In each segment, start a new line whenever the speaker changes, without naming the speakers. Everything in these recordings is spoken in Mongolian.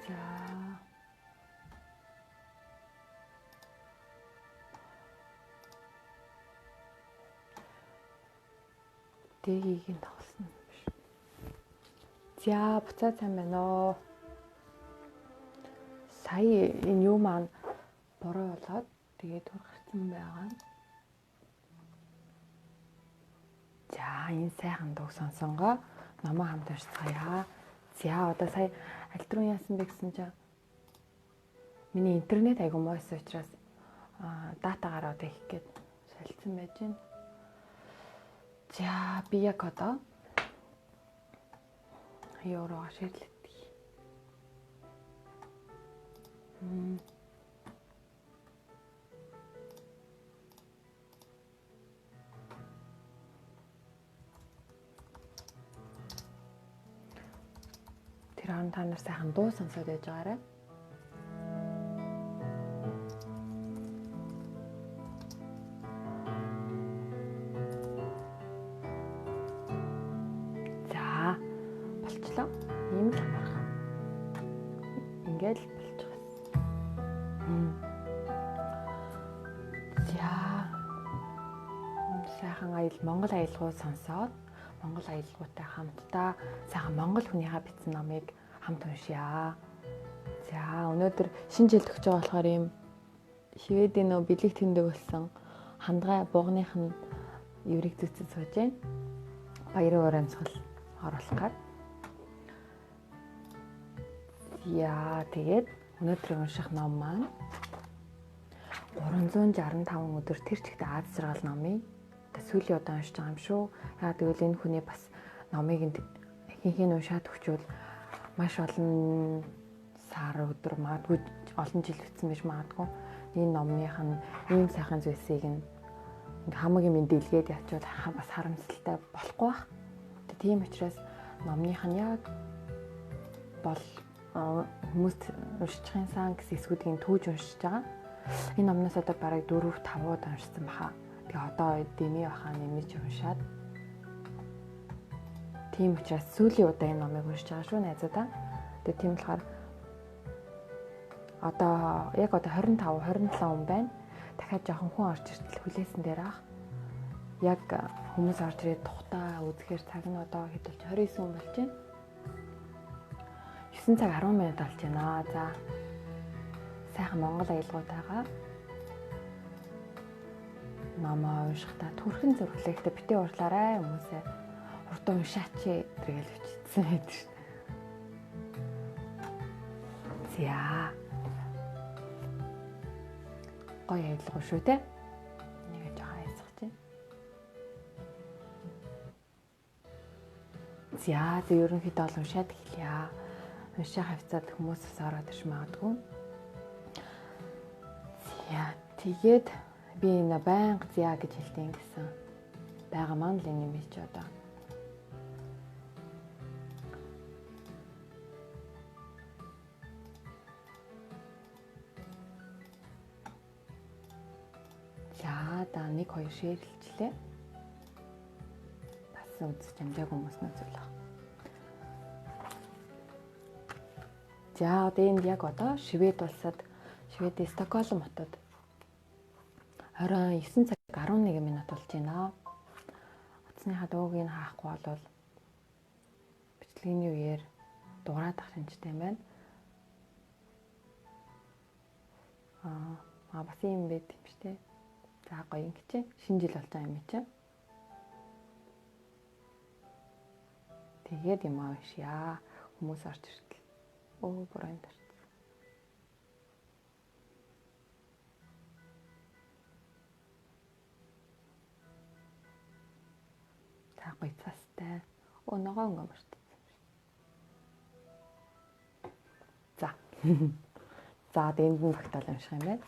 За. Дэгийг нь тоглосон юм биш. За, буцаа сайн байна уу? Сая энэ юу маань буруу болоод тэгээд гарсан байгаа. За, энэ сайхан дуу сонсонгоо номоо хамт уншицгаая. За, одоо сая альтруу яасан бэ гэсэн чинь миний интернет айгу муусан учраас датагаар одоо их гээд солилцсон байж байна. За, би яг одоо еврого ширлэдэг. Тэр хооронд та нар сайхан дуу сонсоод байж байгаарай. За, болчлоо. Ийм л амархан. Ингээд л болчихсон. За, сайхан аял Монгол аялгау сонсоод Монгол аялгаутай хамтдаа сайхан Монгол хүнийхээ бичсэн номыг хамт уншъя. За, өнөөдөр шинэ жил төгсөж байгаа болохоор ийм Шведийн нөө бэлэг тэмдэг болсон хандгай бугных нь еврэг зүтсэн сууж байна. Баярын уур амьсгал оруулах гад. За, тэгээд өнөөдрийн унших ном маань 365 өдөр тэр чигтээ Аз жаргал номыг сүүлийн удаа уншиж байгаа юм шүү. Яагаад гэвэл энэ хүний бас номыг ихэнх нь уншаад өгчвөл маш олон сар өдөр магадгүй олон жил бичсэн байж магадгүй. Энэ номных нь ийм сайхан зүйлсийг нь хамаг юм дэлгээд явчвал бас харамсалтай болохгүй бах. Тийм учраас номных нь яг бол хүмүүст уншчихын сан гэсэн эсгүүдийг түүж уншиж байгаа. Энэ номноос одоо бараг 4 5 удаа уншсан баха. Тэгээ одоо дэмий баха нэмэж уншаад. Тийм учраас сүүлийн удаа энэ номыг уншиж байгаа шүү найзуудаа. Тэгээ тийм болохоор одоо яг одоо 25 27 хүн байна. Дахиад жоохон хүн орж иртэл хүлээсэн дээр ах. Яг хүмүүс орж ирээд тухтаа үзэхээр цаг нь одоо хэд болж 29 хүн болж байна. 9 цаг 10 минут болж байна. За, сайхан Монгол аялгуутайгаа номоо уншихдаа төрхөн зүрхлэхдээ битээ уурлаарай хүмүүсээ. Хурдан уншаач тэргээл бичсэн байдаг шүү дээ. За. Гоё аялгау шүү те. Нэг жоохон айсгах чинь. За, зөв ерөнхийдөө бол уншаад эхэлье. Уншаа хавцаад хүмүүс бас ороод ирж магадгүй. За, тэгээд би энэ байнга зя гэж хэлдэг гэсэн. Бага маань л энэ юм чи одоо. За, да 1 2 шеэрлэлчлээ. Бас үзэж амжааг хүмүүс нь үзүүлэх. За, одоо энд яг одоо Швед улсад, Шведийн Стокгольм хотод 29 цаг 11 минут болж байна. Утасныхаа дууг нь хаахгүй бол бичлэгийн үеэр дуурайд ах шинжтэй юм байна. Аа, бас юм байд юм шүү дээ. За, гоё юм чи. Шинэ жил болж байгаа юм чи. Тэгээд юм уншъя. Хүмүүс орж иртэл. Өө, буруу юм тарцсан. За, гоё цастай. Өө, ногоон өнгө мартсан. За. За, энд нь багтаал унших юм байна.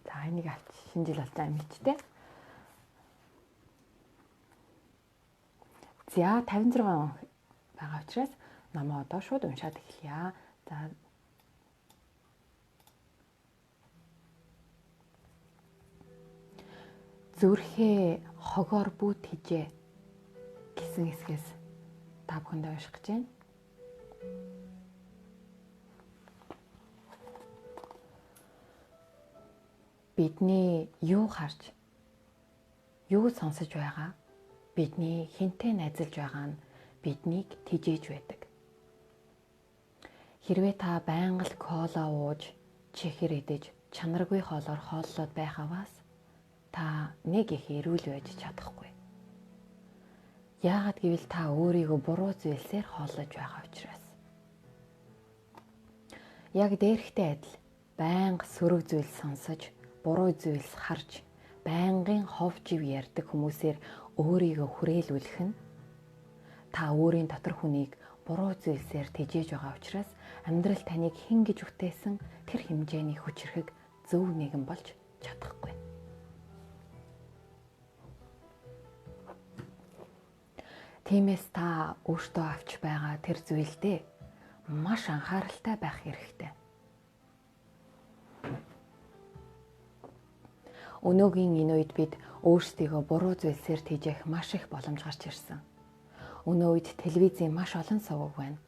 За, энийг авч шинэ жил болж байгаа юм чи те. За, 56 байгаа учраас номоо одоо шууд уншаад эхэлье. За, зүрхээ хогоор бүүт хижээ гэсэн хэсгээс та бүхэндээ унших гэж байна. Бидний юу харж, юу сонсож байгаа, бидний хэнтэй найзалж байгаа нь биднийг тижээж байдаг. Хэрвээ та байнга л кола ууж, чихэр идэж, чанаргүй хоолоор хооллоод байх аваас та нэг их эрүүл байж чадахгүй. Яагаад гэвэл та өөрийгөө буруу зүйлсээр хооллож байгаа учраас. Яг дээрхтэй адил байнга сөрөг зүйл сонсож, буруу зүйлс харж, байнгын хов жив ярьдаг хүмүүсээр өөрийгөө хүрээлүүлэх нь та өөрийн дотор хүнийг буруу зүйлсээр тэжээж байгаа учраас амьдрал таныг хэн гэж бүтээсэн тэр хэмжээний хүчирхэг зөв нэгэн болж чадахгүй. Тиймээс та өөртөө авч байгаа тэр зүйлдээ маш анхааралтай байх хэрэгтэй. Өнөөгийн энэ үед бид өөрсдийгөө буруу зүйлсээр тэжээх маш их боломж гарч ирсэн. Өнөө үед телевизийн маш олон суваг байна.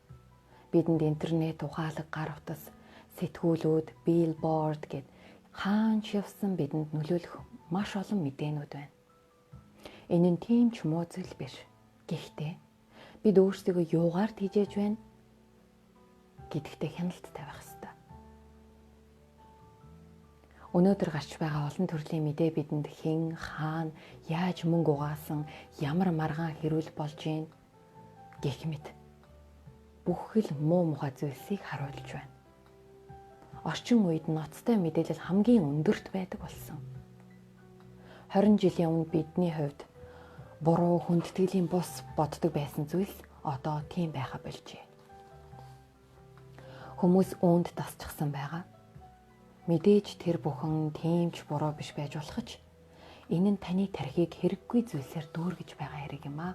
Бидэнд интернет, ухаалаг, гар утас, сэтгүүлүүд, билборд гэд хаан ч явсан бидэнд нөлөөлөх маш олон мэдээнүүд байна. Энэ нь тийм ч муу зүйл биш. Гэхдээ бид өөрсдийгөө юугаар тэжээж байна гэдэгтээ хяналттай байх ёстой. Өнөөдөр гарч байгаа олон төрлийн мэдээ бидэнд хэн, хаана, яаж мөнгө угаасан, ямар маргаан хэрүүл болж гин гэх мэт бүх л муу мухай зүйлсийг харуулж байна. Орчин үед ноцтой мэдээлэл хамгийн өндөрт байдаг болсон. 20 жилийн өмнө бидний хувьд буруу хүндэтгэлийн бус боддог байсан зүйлс одоо тийм байха болжээ. Хүмүүс үүнд дасчихсан байгаа. Мэдээж тэр бүхэн тийм ч буруу биш байж болох ч энэ нь таны тархийг хэрэггүй зүйлсээр дүүргэж байгаа хэрэг юм аа.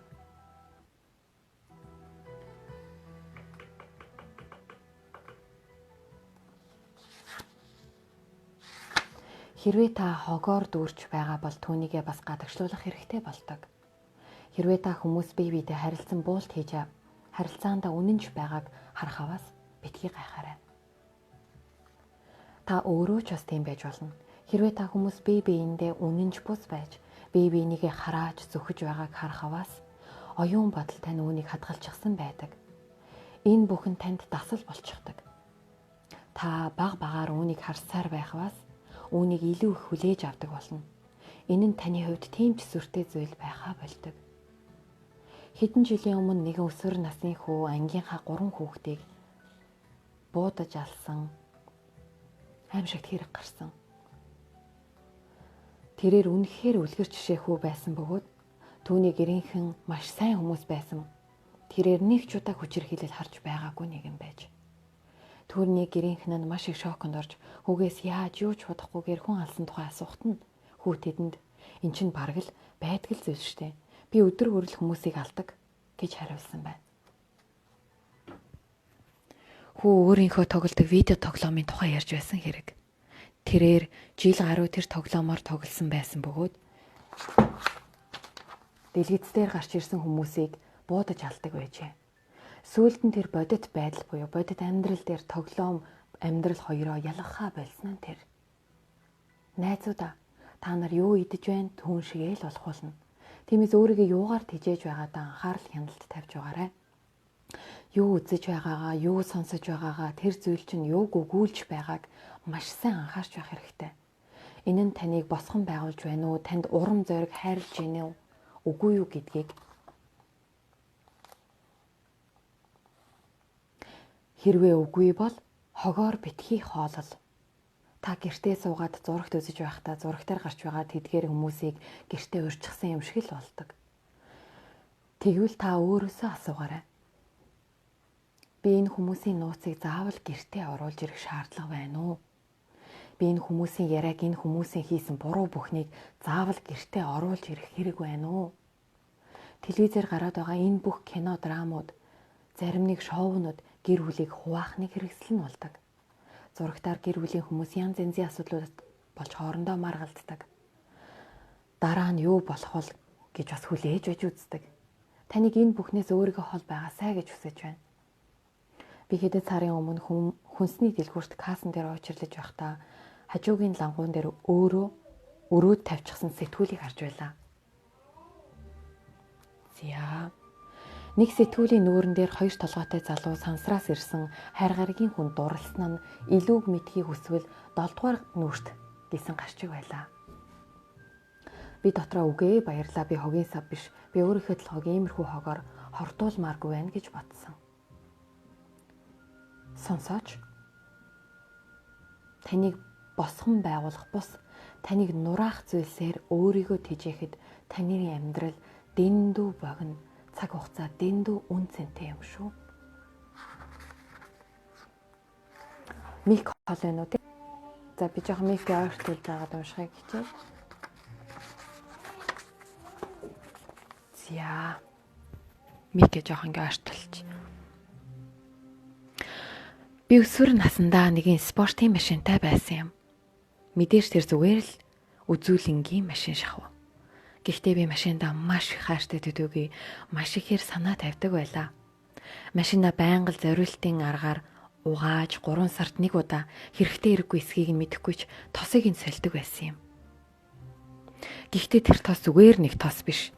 Хэрвээ та хогоор дүүрч байгаа бол түүнийгээ бас гадагшлуулах хэрэгтэй болдог. Хэрвээ та хүмүүс бие биедээ харилцан буулт хийж харилцаандаа үнэнч байгааг харах аваас битгий гайхаарай. Та өөрөө ч бас тийм байж болно. Хэрвээ та хүмүүс бие биендээ үнэнч бус байж бие биенийгээ харааж зүхэж байгааг харах аваас оюун бодол тань үүнийг хадгалчихсан байдаг. Энэ бүхэн танд дасал болчихдог. Та баг багаар үүнийг харсаар байх аваас үүнийг илүү их хүлээж авдаг болно. Энэ нь таны хувьд тийм ч сүртэй зүйл байхаа болдог. Хэдэн жилийн өмнө нэгэн өсвөр насны хүү ангийнхаа 3 хүүхдийг буудаж алсан аимшигт хэрэг гарсан. Тэрээр үнэхээр үлгэр жишээ хүү байсан бөгөөд түүний гэрийнхэн маш сайн хүмүүс байсан. Тэрээр нэг ч удаа хүчирхийлэл харж байгаагүй нэгэн байж. Түүний гэрийнхэн нь маш их шоконд орж хүүгээс яаж юу ч бодохгүйгээр хүн алсан тухай асуухад нь хүү тэдэнд эн чинь бараг л байдгал зүйл штэ. Би өдөр бүрэл хүмүүсийг алдаг гэж хариулсан байна. Хүү өөрийнхөө тоглодог видео тоглоомын тухай ярьж байсан хэрэг. Тэрээр жил гаруй тэр тоглоомоор тоглосон байсан бөгөөд дэлгэц дээр гарч ирсэн хүмүүсийг буудаж алдаг байжээ. Сүүлд нь тэр бодит байдал буюу бодит амьдрал дээр тоглоом амьдрал хоёроо ялгахаа болсон нь тэр. Найзуудаа, та нар юу идэж байна түн шигээ л болох болно. Тиймээс өөрийгөө юугаар тэжээж байгаадаа анхаарал хяналт тавьж байгаарай. Юу үзэж байгаагаа, юу сонсож байгаагаа, тэр зүйл чинь юуг өгүүлж байгааг маш сайн анхаарч байх хэрэгтэй. Энэ нь таныг босгон байгуулж байна уу, танд урам зориг хайрлаж байна уу, үгүй юу гэдгийг хэрвээ үгүй бол хогоор битгий хоолол. Та гэртээ суугаад зурагт үзэж байхдаа зурагтаар гарч байгаа тэдгээр хүмүүсийг гэртээ урьдчилсан юм шиг л болдог. Тэгвэл та өөрөөсөө асуугаарай. Би энэ хүмүүсийн нууцыг заавал гэртээ оруулж ирэх шаардлага байна уу? Би энэ хүмүүсийн яриаг, энэ хүмүүсийн хийсэн буруу бүхнийг заавал гэртээ оруулж ирэх хэрэг байна уу? Телевизээр гараад байгаа энэ бүх кино, драмууд, зарим нэг шоунууд гэр бүлийг хуваах нэг хэрэгсэл нь болдог. Зурагтаар гэр бүлийн хүмүүс янз янзын асуудлууд болж хоорондоо маргалддаг. Дараа нь юу болох вэ гэж бас хүлээж байж үздэг. Таныг энэ бүхнээс өөрийгөө хол байгаасай гэж хүсэж байна. Би хэдэн сарын өмнө хүнсний дэлгүүрт кассан дээр уучирлаж байхдаа хажуугийн лангуун дээр өөрөө өрөөд тавьчихсан сэтгүүлийг харж байлаа. За. Нэг сэтгүүлийн нүүрэн дээр хоёр толгойтой залуу сансраас ирсэн хайр гаригийн хүн дурлсан нь илүүг мэдхийг хүсвэл 7 дугаар нүрт гэсэн гарчиг байлаа. Би дотроо үгүй баярлаа, би хогийн сав биш. Би өөрийнхөө толгойг иймэрхүү хогоор хортуулмааргүй байна гэж бодсон. Сонсооч. Таныг босгон байгуулах бус таныг нураах зүйлсээр өөрийгөө тэжээхэд таны амьдрал дэндүү богино, цаг хугацаа дэндүү үн цэнтэй юм шүү. Мик хол байна уу те? За би жоохон микээ ойртуулж байгаад уншихыг хичээе. За. Микээ жоохон ингээ ойртуулж. Би өсвөр насндаа нэгэн спортын машинтай байсан юм. Мэдээж тэр зүгээр л үзүүлэнгийн машин шахав. Гэхдээ би машиндаа маш их хайртай төдөөгүй маш ихээр санаа тавьдаг байлаа. Машина байнга л зориултын аргаар угааж 3 сард нэг удаа хэрэгтэй хэрэггүй эсхийг нь мэдэхгүй ч тосыг нь сольдог байсан юм. Гэхдээ тэр тос зүгээр нэг тос биш.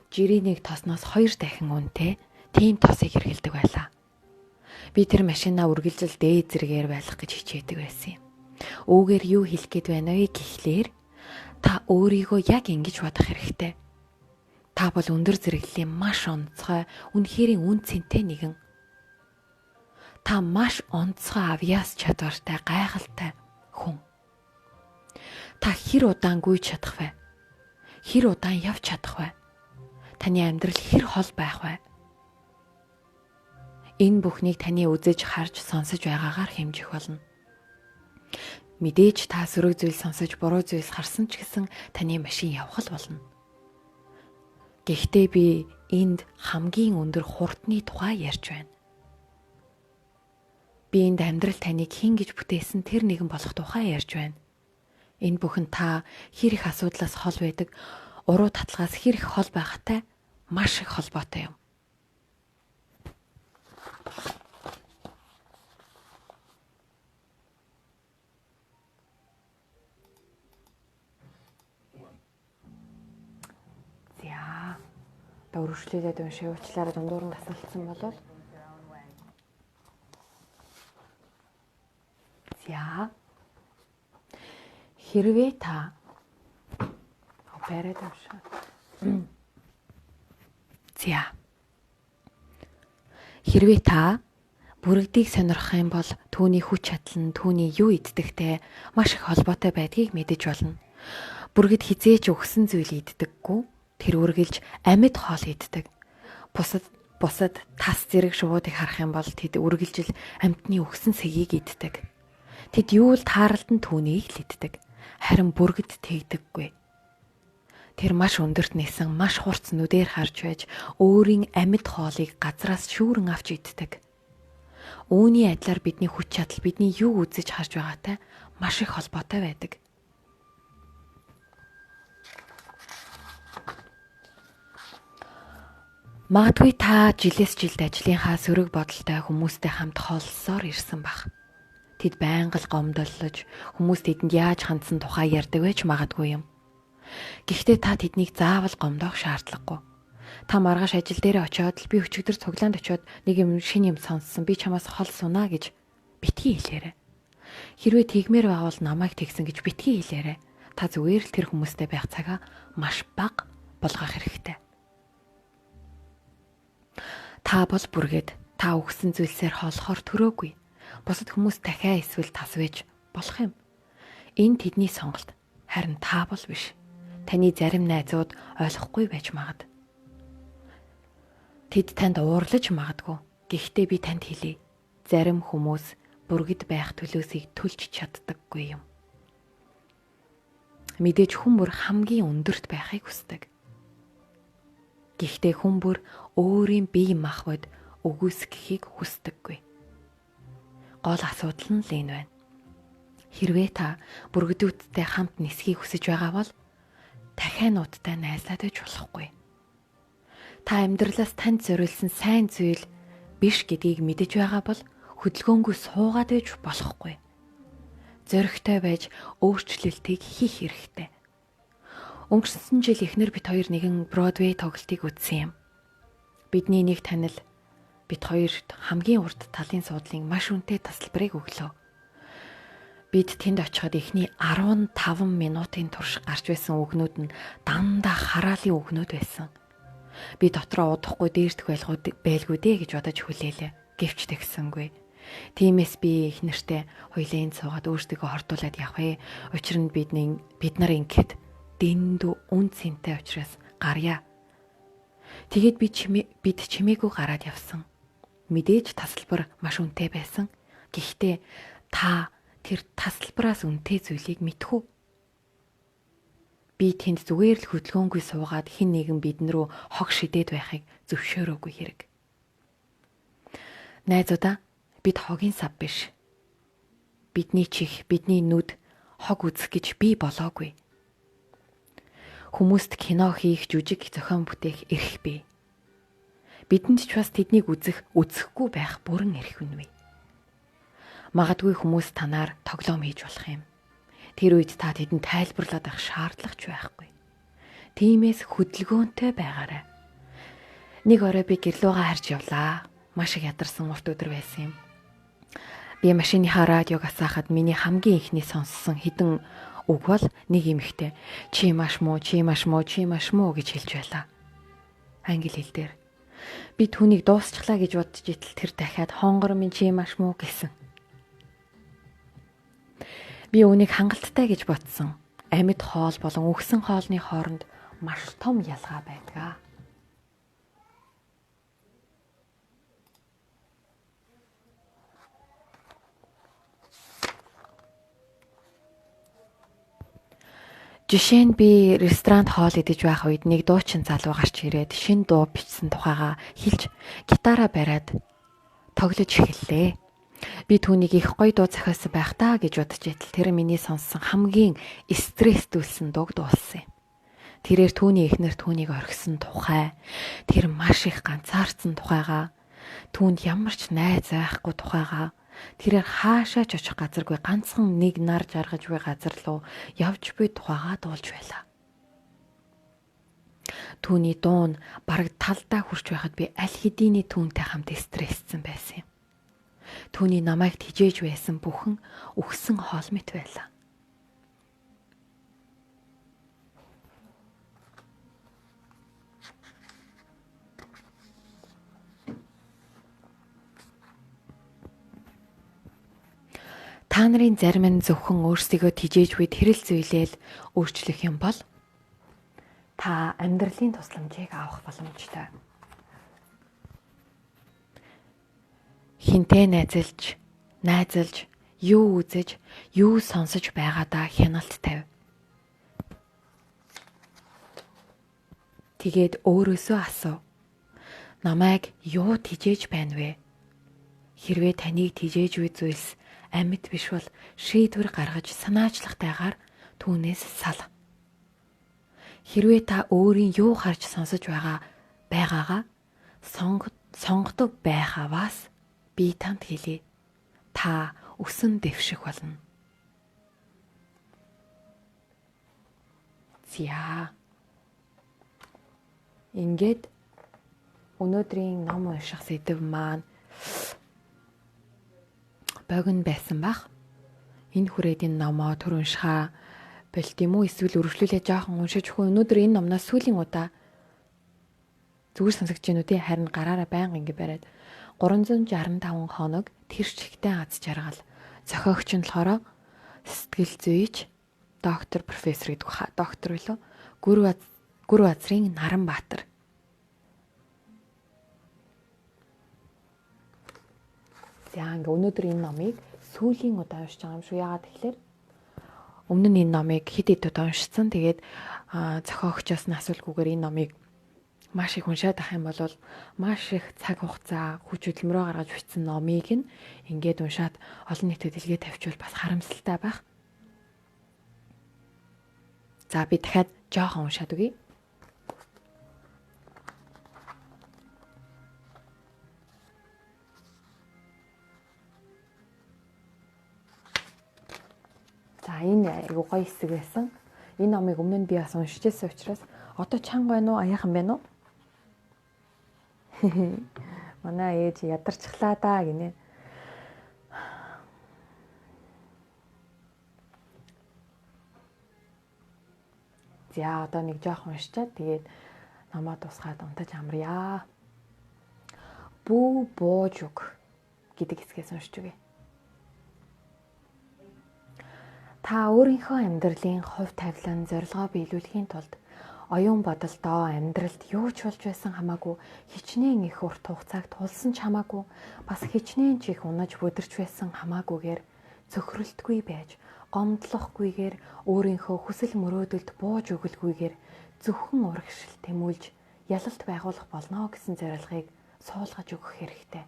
Жирийн нэг тосноос 2 дахин үнэтэй тийм тосыг хэрэглэдэг байлаа. Би тэр машинаа үргэлжил дээд зэрэгээр байх гэж хичээдэг байсан юм. Үүгээр юу хэлэх гээд байна вэ гэхлээр та өөрийгөө яг ингэж бодох хэрэгтэй. Та бол өндөр зэрэглэлийн маш онцгой, үнэхэрийн үн цэнтэй нэгэн. Та маш онцгой авьяас чадвартай, гайхалтай хүн. Та хэр удаан гүйж чадах вэ? Хэр удаан явж чадах вэ? Таны амьдрал хэр хол байх вэ? Энэ бүхнийг таны үзэж, харж, сонсож байгаагаар хэмжих болно. Мэдээж та сөрөг зүйл сонсож, буруу зүйлс харсан ч гэсэн таны машин явах л болно. Гэхдээ би энд хамгийн өндөр хурдны тухай ярьж байна. Би энд амьдрал таныг хэн гэж бүтээсэн тэр нэгэн болох тухай ярьж байна. Энэ бүхэн та хэр их асуудлаас хол байдаг, уруу татлагаас хэр их хол байгаатай маш их холбоотой юм. За. Одоо өргөжлүүлээд уншия. Уучлаарай дундуур нь тасалдсан болвол. За. Хэрвээ та бариад авшаа. За. Хэрвээ та бүрэгдийг сонирхох юм бол түүний хүч чадал нь түүний юу иддэгтэй маш их холбоотой байдгийг мэдэж болно. Бүргэд хизээч өгсөн зүйл иддэггүй. Тэр үргэлж амьд хоол иддэг. Бусад тас зэрэг шувуудыг харах юм бол тэд үргэлжил амьтны өгсөн сэгийг иддэг. Тэд юу л тааралдан түүнийг л иддэг. Харин бүргэд тэгдэггүй. Тэр маш өндөрт нисэн, маш хурц нүдээр харж байж өөрийн амьд хоолыг газраас шүүрэн авч иддэг. Үүний адилаар бидний хүч чадал бидний юу үзэж харж байгаатай маш их холбоотой байдаг. Магадгүй та жилээс жилд ажлынхаа сөрөг бодолтой хүмүүстэй хамт холлсоор ирсэн бах. Тэд байнга л гомдоллож, хүмүүс тэдэнд яаж хандсан тухай ярьдаг байж магадгүй юм. Гэхдээ та тэднийг заавал гомдоох шаардлагагүй. Та маргааш ажил дээрээ очиод л би өчигдөр цуглаанд очиод нэг юм шинэ юм сонссон. Би чамаас хол сунаа гэж битгий хэлээрэй. Хэрвээ тэгмээр байвал намайг тэгсэн гэж битгий хэлээрэй. Та зүгээр л тэр хүмүүстэй байх цагаа маш бага болгох хэрэгтэй. Та бол бүргэд та өгсөн зүйлсээр хооллохоор төрөөгүй. Бусад хүмүүс дахиа эсвэл тас байж болох юм. Энэ тэдний сонголт. Харин та бол биш. Таны зарим найзууд ойлгохгүй байж магад. Тэд танд уурлаж магадгүй. Гэхдээ би танд хэлье. Зарим хүмүүс бүргэд байх төлөөсийг төлж чаддаггүй юм. Мэдээж хүн бүр хамгийн өндөрт байхыг хүсдэг. Гэхдээ хүн бүр өөрийн бие махбод өгөөсгөхийг хүсдэггүй. Гол асуудал нь л энэ байна. Хэрвээ та бүргэдүүдтэй хамт нисхийг хүсэж байгаа бол дахиануудтай найзлаад байж болохгүй. Та амьдралаас танд зориулсан сайн зүйл биш гэдгийг мэдэж байгаа бол Хөдөлгөөнгүй суугаад байж болохгүй. Зоригтой байж өөрчлөлтийг хийх хэрэгтэй. Өнгөрсөн жил эхнэр бит хоёр нэгэн Бродвей тоглолтыг үзсэн юм. Бидний нэг танил бит хоёрт хамгийн урд талын суудлын маш үнэтэй тасалбарыг өглөө. Бид тэнд очиход эхний 15 минутын турш гарч байсан үгнүүд нь дандаа хараалын үгнүүд байсан. Би дотроо удахгүй дээрдэх байлгүй дээ гэж бодож хүлээлээ. Гэвч тэгсэнгүй. Тиймээс би их нэртэй хоёлаа энд суугаад өөрсдийгөө хортуулаад явах ээ. Учир нь бид нар ингэхэд дэндүү үн цэнтэй учраас гарья. Тэгээд бид чимээгүй гараад явсан. Мэдээж тасалбар маш үнэтэй байсан. Гэхдээ та тэр тасалбараас үнэтэй зүйлийг мэдэх үү? Би тэнд зүгээр л хөдөлгөөнгүй суугаад хэн нэгэн бидэн рүү хог шидээд байхыг зөвшөөрөөгүй хэрэг. Найзуудаа, бид хогийн сав биш. Бидний чих, бидний нүд хог үзэх гэж бий болоогүй. Хүмүүст кино хийх, жүжиг зохион бүтээх эрх бий. Бидэнд ч бас тэднийг үзэх, үзэхгүй байх бүрэн эрх үнвэ. Магадгүй хүмүүс танаар тоглоом хийж болох юм. Тэр үед та тэдэнд тайлбарлаад байх шаардлага ч байхгүй. Тиймээс хөдөлгөөнтэй байгаарай. Нэг орой би гэрлүүгээ харж явлаа. Маш их ядарсан урт өдөр байсан юм. Би машиныхаа радиог асаахад миний хамгийн ихний сонссон хэдэн үг бол нэг эмэгтэй "Чи маш муу, чи маш муу, чи маш муу" гэж хэлж байлаа. Англи хэл дээр. Би түүнийг дуусчлаа гэж бодож итэл тэр дахиад "Хонгор минь чи маш муу" гэсэн. Би үүнийг хангалттай гэж бодсон. Амьд хоол болон үхсэн хоолны хооронд маш том ялгаа байдаг. Жишээ нь би ресторанд хоол идэж байх үед нэг дуучин залуу гарч ирээд шинэ дуу бичсэн тухайгаа хэлж гитараа бариад тоглож эхэллээ. Би түүнийг их гоё дуу зохиосон байх таа гэж бодож итэл тэр миний сонссон хамгийн стресстүүлсэн дууг дуулсан юм. Тэрээр түүний эхнэр түүнийг орхисон тухай, тэр маш их ганцаардсан тухайгаа, түүнд ямар ч найз байхгүй тухайгаа, тэрээр хаашаа ч очих газаргүй ганцхан нэг нар жаргаж буй газар руу явж буй тухайгаа дуулж байлаа. Түүний дуу нь бараг талдаа хүрч байхад би аль хэдийний түүнтэй хамт стрессцэн байсан юм. Түүний намайг тижээж байсан бүхэн үхсэн хоол мэт байлаа. Та нарын зарим нь зөвхөн өөрсдийгөө тижээж буй тэрэл зүйлээ л өөрчлөх юм бол та амьдралын тусламжийг авах боломжтой. Хинтээ найзалж, юу үзэж, юу сонсож байгаадаа хяналт тавь. Тэгээд өөрөөсөө асуу. Намайг юу тижээж байна вэ? Хэрвээ таныг тижээж буй зүйлс амьд биш бол шийдвэр гаргаж санаачлахтайгаар түүнээс сал. Хэрвээ та өөрийн юу харж сонсож байгаагаа сонгодог байхаваас би танд хэлье. Та өсөн дэвших болно. За. Ингээд өнөөдрийн ном унших сэдэв маань богино байсан бах. Энэ хүрээд энэ номоо төр уншихаа болт юм уу? Эсвэл өргөжлүүлээ жоохон уншиж өгөх. Өнөөдөр энэ номноос сүүлийн удаа зүгээр сонсогч гинүү тий, харин гараараа байнга ингэ бариад 365 хоног тэр чигтэн аз жаргал. Зохиогч нь болохоор сэтгэл зүйч доктор профессор гэдэг хаа. Доктор билүү? Гүр базрын Наранбаатар. За ингээ өнөөдөр энэ номыг сүүлийн удаа уншиж байгаа юм шүү. Яагаад тэгэхээр өмнө нь энэ номыг хэд хэд удаа уншсан. Тэгээд зохиогчоос нь асуулгүйгээр энэ номыг маш их уншаад ах юм бол маш их цаг хугацаа хүч хөдөлмөрөө гаргаж бичсэн номыг нь ингээд уншаад олон нийтэд дэлгээ тавьчвал бас харамсалтай байх. За би дахиад жоохон уншаад өгье. За энэ айгуу гоё хэсэг байсан. Энэ номыг өмнө нь би бас уншиж байсан учраас одоо чанга байна уу, аяахан байна уу? Манай ээж ядарчлаа даа гинэ. За одоо нэг жоохон уншичаад тэгээд номоо дуусгаад унтаж амрая. Бүү бууж өг гэдэг хэсгээс уншиж өгье. Та өөрийнхөө амьдралын хувь тавилан зорилгоо биелүүлэхийн тулд оюун бодолдоо амьдралд юу ч болж байсан хамаагүй, хичнээн их урт хугацааг тулсан ч хамаагүй, бас хичнээн ч их унаж бүдэрч байсан хамаагүйгээр цөхрөлтгүй байж, гомдлохгүйгээр өөрийнхөө хүсэл мөрөөдөлд бууж өгөлгүйгээр зөвхөн урагшил тэмүүлж ялалт байгуулах болно гэсэн зорилгыг суулгаж өгөх хэрэгтэй.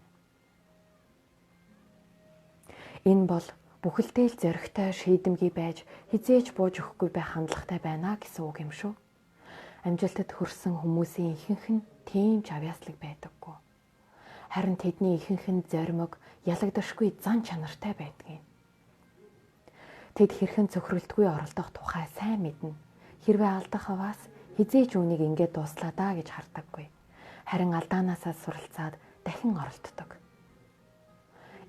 Энэ бол бүхэлдээ л зоригтой шийдэмгий байж хизээж бууж өгөхгүй байх хандлагатай байна гэсэн үг юм шүү. Амжилтад хүрсэн хүмүүсийн ихэнх нь тийм ч авьяаслаг байдаггүй. Харин тэдний ихэнх нь зоримог, ялагдашгүй зан чанартай байдгийг. Тэд хэрхэн цөхрөлтгүй оролдох тухай сайн мэднэ. Хэрвээ алдах аваас хизээж үүнийг ингээд дууслаа даа гэж хардаггүй. Харин алдаанаасаа суралцаад дахин оролддог.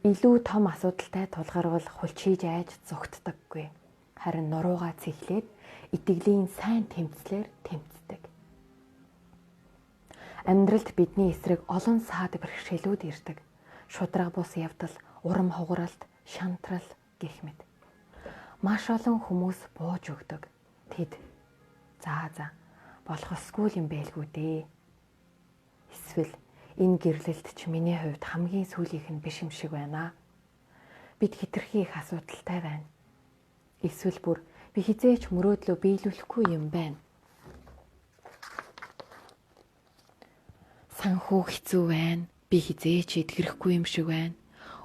Илүү том асуудалтай тулгарвал хулчиж айж зугтдаггүй. Харин нуруугаа цэглээд итгэлийн сайн тэмцлэр тэмцдэг. Амьдралд бидний эсрэг олон саад бэрхшээлүүд ирдэг. Шудраг бус явдал, урам хугаралт, шантрал гэх мэт. Маш олон хүмүүс бууж өгдөг. Тэд за болох ёсгүй юм байлгүй дээ. Эсвэл энэ гэрлэлт ч миний хувьд хамгийн сүүлийнх нь биш юм шиг байна. Бид хэтэрхий их асуудалтай байна. Эсвэл бүр би хизээч мөрөөдлөө биелүүлэхгүй юм байна. Санхүү хэцүү байна. Би хизээч эдгэрэхгүй юм шиг байна.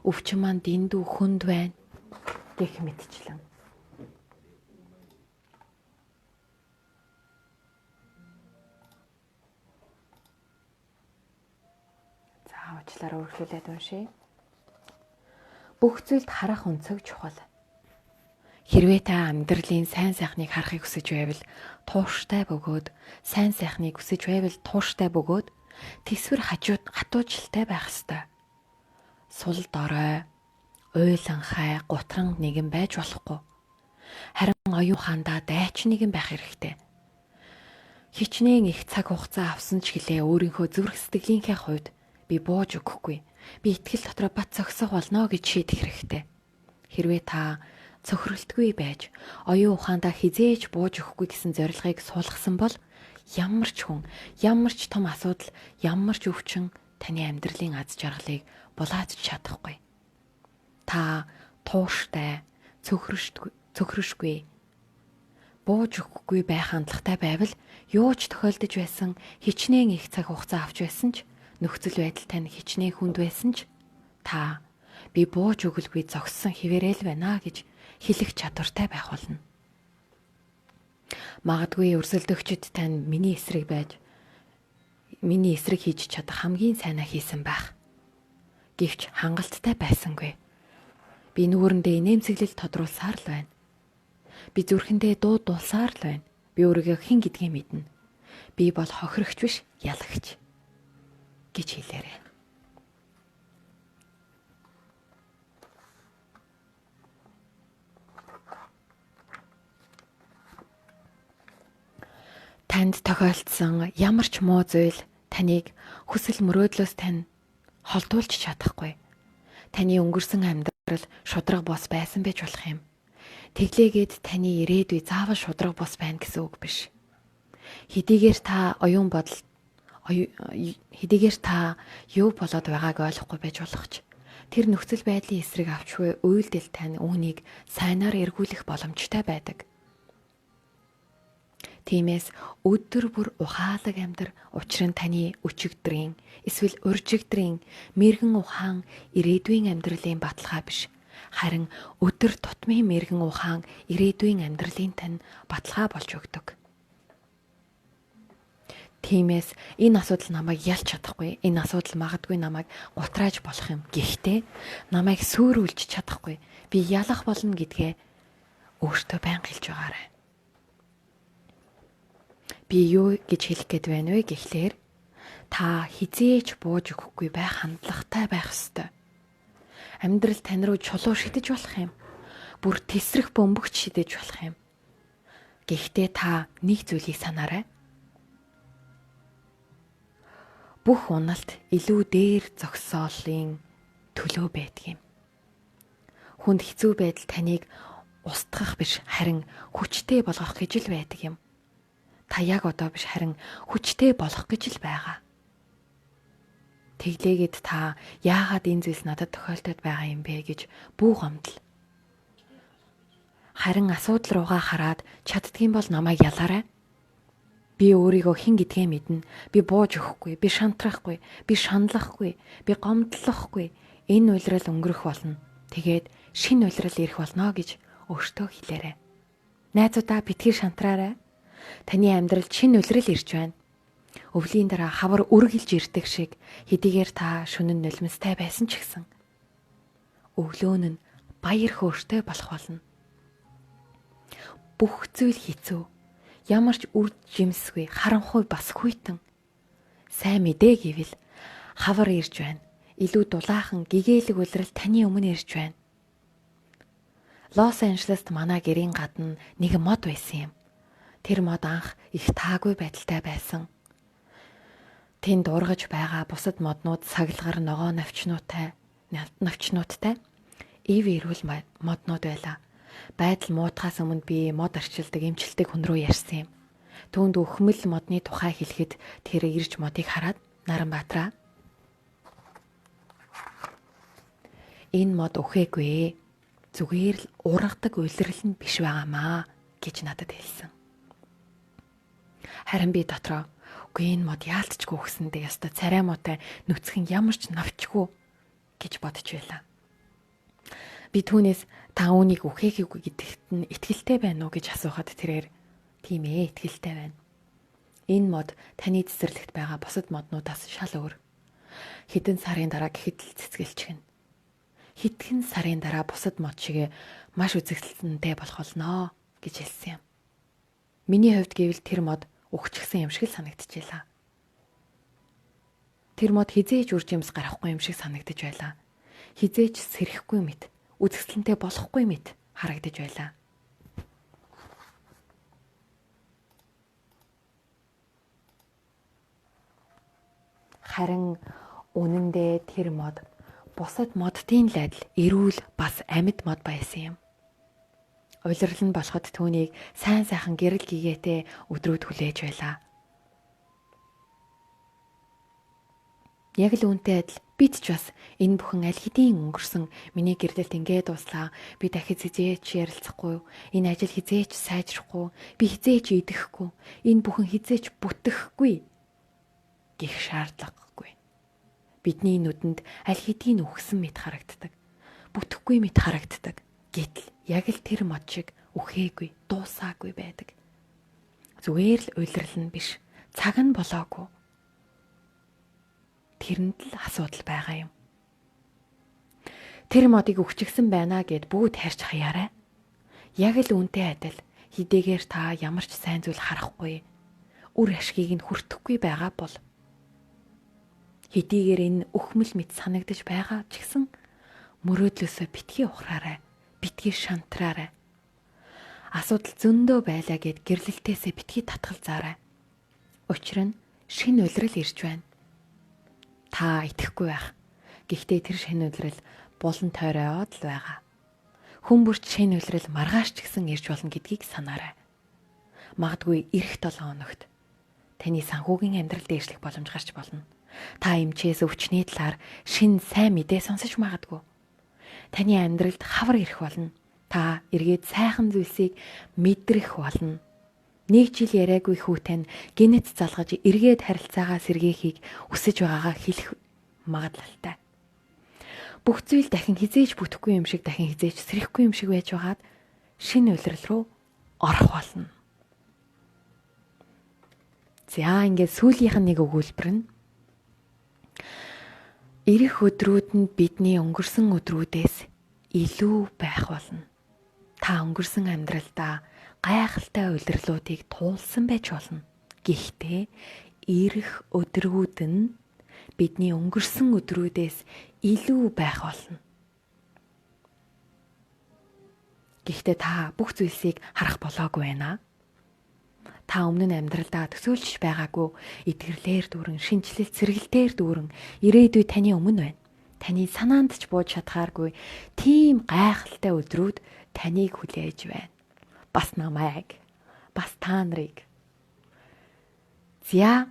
Өвчин маань дэндүү хүнд байна гэх мэтчлэн. За уучлаарай, үргэлжлүүлээд уншъя. Бүх зүйлд харах өнцөг чухал. Хэрвээ та амьдралын сайн сайхныг харахыг хүсэж байвал тууштай бөгөөд, сайн сайхныг хүсэж байвал тууштай бөгөөд тэсвэр хатуучлалтай байх ёстой. Сул дорой, уйланхай, гутран нэгэн байж болохгүй. Харин оюун ухаандаа дайч нэгэн байх хэрэгтэй. Хичнээн их цаг хугацаа авсан ч гэлээ өөрийнхөө зүрх сэтгэлийнхээ хувьд би бууж өгөхгүй. Би итгэл дотроо бат зогсох болно гэж шийдэх хэрэгтэй. Хэрвээ та цөхрөлтгүй байж оюун ухаандаа хизээж бууж өгөхгүй гэсэн зорилгыг суулгасан бол ямар ч хүн, ямар ч том асуудал, ямар ч өвчин таны амьдралын аз жаргалыг булаацж чадахгүй. Та тууштай, цөхрөшгүй, бууж өгөхгүй байх хандлагатай байвал юу ч тохиолдож байсан, хичнээн их цаг хугацаа авч байсан ч, нөхцөл байдал тань хичнээн хүнд байсан ч та би бууж өгөлгүй зогссон хിവэрэл байна гэж хэлэх чадвартай байх болно. Магадгүй өрсөлдөгчд тань миний эсрэг байж миний эсрэг хийж чадах хамгийн сайнаа хийсэн байх. Гэвч хангалттай байсангүй. Би нүүрэндээ инээмсэглэл тодруулсаар л байна. Би зүрхэндээ дуу дуулсаар л байна. Би өөрийгөө хэн гэдгийг мэднэ. Би бол хохирогч биш, ялагч гэж хэлээрэй. Танд тохиолдсон ямар ч муу зүйл таныг хүсэл мөрөөдлөөс тань холдуулж чадахгүй. Таны өнгөрсөн амьдрал шудраг бус байсан байж болох юм. Тэглээгээд таны ирээдүй заавал шудраг бус байна гэсэн үг биш. Хэдийгээр та оюун бодол хэдийгээр та юу болоод байгааг ойлгохгүй байж болох ч тэр нөхцөл байдлын эсрэг авчгүй үйлдэл тань үүнийг сайнаар эргүүлэх боломжтой байдаг. Тиймээс өдөр бүр ухаалаг амьдр, учир нь таны өчигдрийн эсвэл уржигдрийн мэрэгэн ухаан ирээдүйн амьдралын баталгаа биш. Харин өдөр тутмын мэрэгэн ухаан ирээдүйн амьдралын тань баталгаа болж өгдөг. Тиймээс энэ асуудал намайг ялж чадахгүй, энэ асуудал магадгүй намайг гутрааж болох юм. Гэхдээ намайг сүрүүлж чадахгүй. Би ялах болно гэдгээ өөртөө байнга хэлж байгаарай. Би юу гэж хэлэх гээд байна вэ гэхлээр та хизээж бууж өгөхгүй байх хандлагатай байх ёстой. Амьдрал тань руу чулуу шидэж болох юм. Бүр тесрэх бөмбөгч шидэж болох юм. Гэхдээ та нэг зүйлийг санаарай. Бүх уналт илүү дээр зогсоолын төлөө байдаг юм. Хүнд хэцүү байдал таныг устгах биш харин хүчтэй болгох гэж л байдаг юм. Та яг одоо биш харин хүчтэй болох гэж л байгаа. Тэглээгээд та яагаад энэ зүйлс надад тохиолдоод байгаа юм бэ гэж бүү гомдол. Харин асуудал руугаа хараад чаддгийн бол намайг ялаарай. Би өөрийгөө хэн гэдгээ мэднэ. Би бууж өгөхгүй, би шантрахгүй, би шаналлахгүй, би гомдлохгүй. Энэ улирал өнгөрөх болно. Тэгээд шинэ улирал ирэх болно гэж өөртөө хэлээрэй. Найзуудаа битгий шантраарай. Таны амьдралд шинэ улирал ирж байна. Өвлийн дараа хавар үргэлж ирдэг шиг хэдийгээр та шөнө нь нулимстай байсан ч гэсэн өглөө нь баяр хөөртэй болох болно. Бүх зүйл хэцүү. Ямар ч үр жимсгүй, харанхуй бас хүйтэн. Сайн мэдээ гэвэл хавар ирж байна. Илүү дулаахан гэгээлэг улирал таны өмнө ирж байна. Лос Анжелест манай гэрийн гадна нэг мод байсан юм. Тэр мод анх их таагүй байдалтай байсан. Тэнд ургаж байгаа бусад моднууд сагалгар ногоо навчнуудтай ив эрүүл моднууд байлаа. Байдал муутахаас өмнө би мод арчилдаг эмчилдэг хүн рүү ярьсан юм. Түүнд өхмөл модны тухай хэлэхэд тэр ирж модыг хараад Наранбаатараа энэ мод үхээгүй. Зүгээр л ургадаг улирал нь биш байгаамаа гэж надад хэлсэн. Харин би дотроо үгүй энэ мод яалтчгүй өгсөндөө ёстой царай муутай нүцгэн ямар ч навчгүй гэж бодож байлаа. Би түүнээс та үүнийг үхээгүй гэдэгт нь итгэлтэй байна уу гэж асуухад тэрээр тийм итгэлтэй байна. Энэ мод таны цэцэрлэгт байгаа бусад моднуудаас шал өөр. Хэдэн сарын дараа гэхэд л цэцгэлчихнэ. Хэдхэн сарын дараа бусад мод шигэ маш үзэгдэлтэнтэй болох болно гэж хэлсэн юм. Миний хувьд гэвэл тэр мод үхчихсэн юм шиг л санагдчихлаа. Тэр мод хизээж үр жимс гарахгүй юм шиг санагдаж байлаа. Хизээж сэрэхгүй мэт, үзэгсэлэнтэй болохгүй мэт харагдаж байлаа. Харин үнэндээ тэр мод бусад моддын л адил эрүүл бас амьд мод байсан юм. Улирал нь болоход түүнийг сайн сайхан гэрэл гэгээтэй өдрүүд хүлээж байлаа. Яг л үүнтэй адил бид ч бас энэ бүхэн аль хэдийн өнгөрсөн миний гэрлэлт ингээд дуслаа. Би дахиж хизээч ярилцахгүй. Энэ ажил хизээч сайжрахгүй. Би хизээч идэхгүй. Энэ бүхэн хизээч бүтэхгүй гэх шаардлагагүй. Бидний нүдэнд аль хэдийн үхсэн мэт харагддаг. Бүтэхгүй мэт харагддаг. Гэтэл яг л тэр мод шиг үхээгүй, дуусаагүй байдаг. Зүгээр л улирал нь биш, цаг нь болоогүй. Тэрэнд л асуудал байгаа юм. Тэр модыг үхчихсэн байна гэд бүгд хайрч хаяарай. Яг л үүнтэй адил хэдийгээр та ямар ч сайн зүйл харахгүй, үр ашгийг нь хүртэхгүй байгаа бол хэдийгээр энэ үхмэл мэт санагдаж байгаа ч гэсэн мөрөөдлөөсөө битгий ухраарай, битгий шантраарай. Асуудал зөндөө байлаа гэд гэрлэлтээсээ битгий татгалзаарай. Учир нь шинэ улирал ирж байна. Та итгэхгүй байх. Гэхдээ тэр шинэ улирал булан тойроод л байгаа. Хүн бүрч шинэ улирал маргааш ч гэсэн ирж болно гэдгийг санаарай. Магадгүй ирэх 7 хоногт таны санхүүгийн амьдрал дээшлэх боломж гарч болно. Та эмчээс өвчний талаар шинэ сайн мэдээ сонсож магадгүй. Таны амьдралд хавар ирэх болно. Та эргээд сайхан зүйлсийг мэдрэх болно. Нэг жил яриаггүй хүү тань гинэт залгаж эргээд харилцаагаа сэргээхийг хүсэж байгаагаа хэлэх магадлалтай. Бүх зүйл дахин хизээж бүтэхгүй юм шиг дахин хизээж сэрэхгүй юм шиг байж байгаад шинэ улирал руу орох болно. За ингээд сүүлийнх нь нэг өгүүлбэр нь ирэх өдрүүд нь бидний өнгөрсөн өдрүүдээс илүү байх болно. Та өнгөрсөн амьдралдаа гайхалтай улирлуудыг туулсан байж болно. Гэхдээ ирэх өдрүүд нь бидний өнгөрсөн өдрүүдээс илүү байх болно. Гэхдээ та бүх зүйлсийг харах болоогүй байна. Та өмнө нь амьдралдаа төсөөлж байгаагүй итгэрлээр дүүрэн, шинчлэл сэргэлтээр дүүрэн ирээдүй таны өмнө байна. Таны санаанд ч бууж чадхааргүй тийм гайхалтай өдрүүд таныг хүлээж байна. Бас намайг, бас та нарыг. За,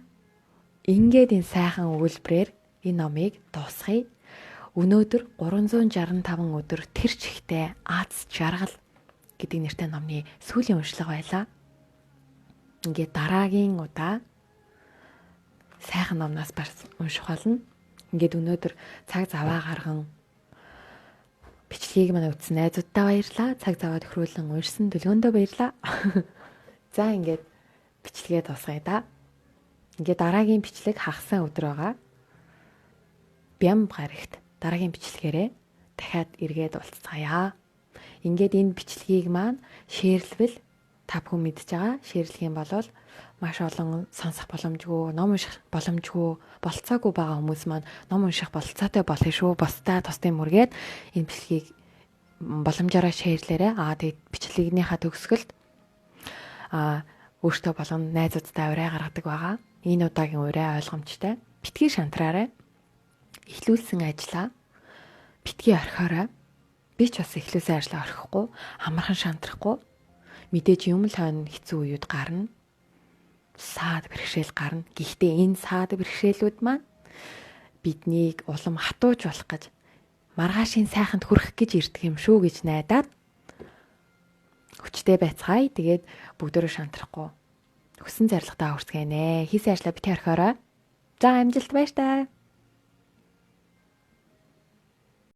ингээд энэ сайхан өгүүлбэрээр энэ номыг дуусгая. Өнөөдөр 365 өдөр тэр чигтээ Аз жаргал гэдэг нэртэй номны сүүлийн уншлага байлаа. Ингээд дараагийн удаа сайхан номноос бас унших болно. Ингээд өнөөдөр цаг заваа гарган бичлэгийг манай үзсэн найзуудтай баярлалаа. Цаг заваа тохируулан уншсан төлгөөндөө баярлалаа. За, ингээд бичлэгээ дуусгая да. Ингээд дараагийн бичлэг хагас өдөр байгаа. Бям гарагт дараагийн бичлэгээрээ дахиад эргээд уулзцаая. Ингээд энэ бичлэгийг маань шеэрлвэл та бүхэн мэдж байгаа. Шеэрлэх юм бол маш олон сонсох боломжгүй, ном унших боломжгүй, болцоогүй байгаа хүмүүс маань ном унших болцоотой болно шүү. Бусдаа тусдын мөргээд энэ бичлэгийг боломжоор шеэрлээрэй. Тэгээд бичлэгнийхаа төгсгөлд өөртөө болон найзуудтай урай гаргадаг байгаа. Энэ удаагийн урай ойлгомжтой. Битгий шантраарай. Эхлүүлсэн ажлаа битгий орхиорой. Би ч бас эхлүүлсэн ажлаа орхихгүй, амархан шантрахгүй. Мэдээж юм л хойно хэцүү үеуд гарна. Саад бэрхшээл гарна. Гэхдээ энэ саад бэрхшээлүүд маань биднийг улам хатууж болох гэж, маргаашийн сайханд хүрэх гэж ирдэг юм шүү гэж найдаад хүчтэй байцгаая. Тэгээд бүгдөө шантрахгүй. Хүссэн зорилгодоо хүрцгээнэ. Хийсэн ажлаа битгий орхиорой. За, амжилт баяртай.